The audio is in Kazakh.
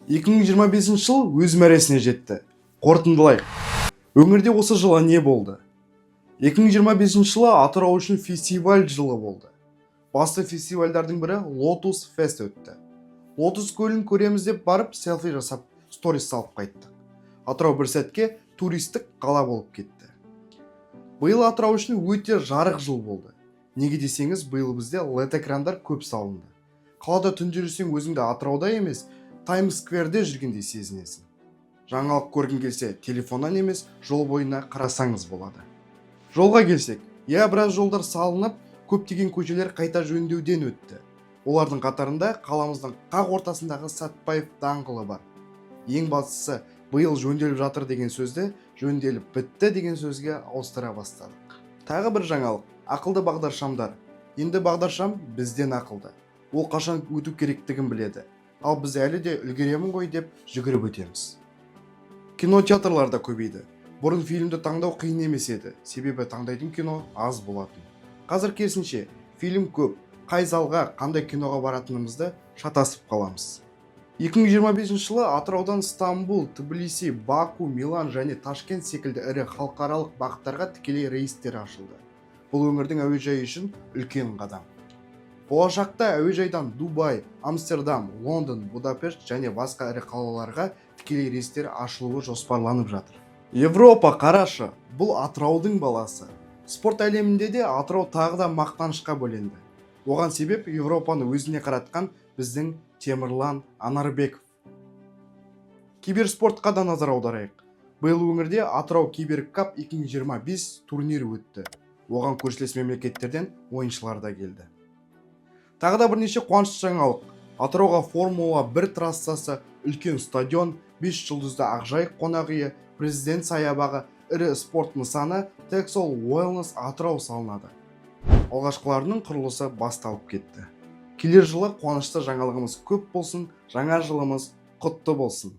2025 жыл өз мәресіне жетті. Қорытындылайық. Өңірде осы жылы не болды? 2025 жылы Атырау үшін фестиваль жылы болды. Басты фестивальдардың бірі Лотус Фест өтті. Лотус көлін көреміз деп барып, селфи жасап, сторис салып қайттық. Атырау бір сәтке туристік қала болып кетті. Биыл Атырау үшін өте жарық жыл болды. Неге десеңіз, биыл бізде LED экрандар көп салынды. Қалада түнде жүрсең, өзіңді Атырауда емес, Таймс Скверде жүргендей сезінесің. Жаңалық көргің келсе, телефоннан емес, жол бойына қарасаңыз болады. Жолға келсек, иә, біраз жолдар салынып, көптеген көшелер қайта жөндеуден өтті. Олардың қатарында қаламыздың қақ ортасындағы Сәтпаев даңғылы бар. Ең бастысы, биыл жөнделіп жатыр деген сөзді жөнделіп бітті деген сөзге ауыстыра бастадық. Тағы бір жаңалық: ақылды бағдаршамдар. Енді бағдаршам бізден ақылды. Ол қашан өту керектігін біледі, ал біз әлі де үлгеремін ғой деп жүгіріп өтеміз. Кинотеатрлар да көбейді. Бұрын фильмді таңдау қиын емес еді, себебі таңдайтын кино аз болатын. Қазір керісінше, фильм көп, қай залға, қандай киноға баратынымызды шатасып қаламыз. 2025 жылы Атыраудан Стамбул, Тбилиси, Баку, Милан және Ташкент секілді ірі халықаралық бағыттарға тікелей рейстер ашылды. Бұл өңірдің әуежайы үшін үлкен қадам. Болашақта әуежайдан Дубай, Амстердам, Лондон, Будапешт және басқа ірі қалаларға тікелей рейстер ашылуы жоспарланып жатыр. Европа, қарашы, бұл Атыраудың баласы! Спорт әлемінде де Атырау тағы да мақтанышқа бөленді. Оған себеп – Европаны өзіне қаратқан біздің Темірлан Анарбеков. Киберспортқа да назар аударайық. Биыл өңірде Атырау Киберкап 2025 турнирі өтті. Оған көршілес мемлекеттерден ойыншылар да келді. Тағы да бірнеше қуанышты жаңалық: Атырауға Формула 1 трассасы, үлкен стадион, 5 жұлдызды Ақжайық қонақ үйі, Президент саябағы, ірі спорт нысаны Texol Wellness Атырау салынады. Алғашқыларының құрылысы басталып кетті. Келер жылы қуанышты жаңалығымыз көп болсын! Жаңа жылымыз құтты болсын!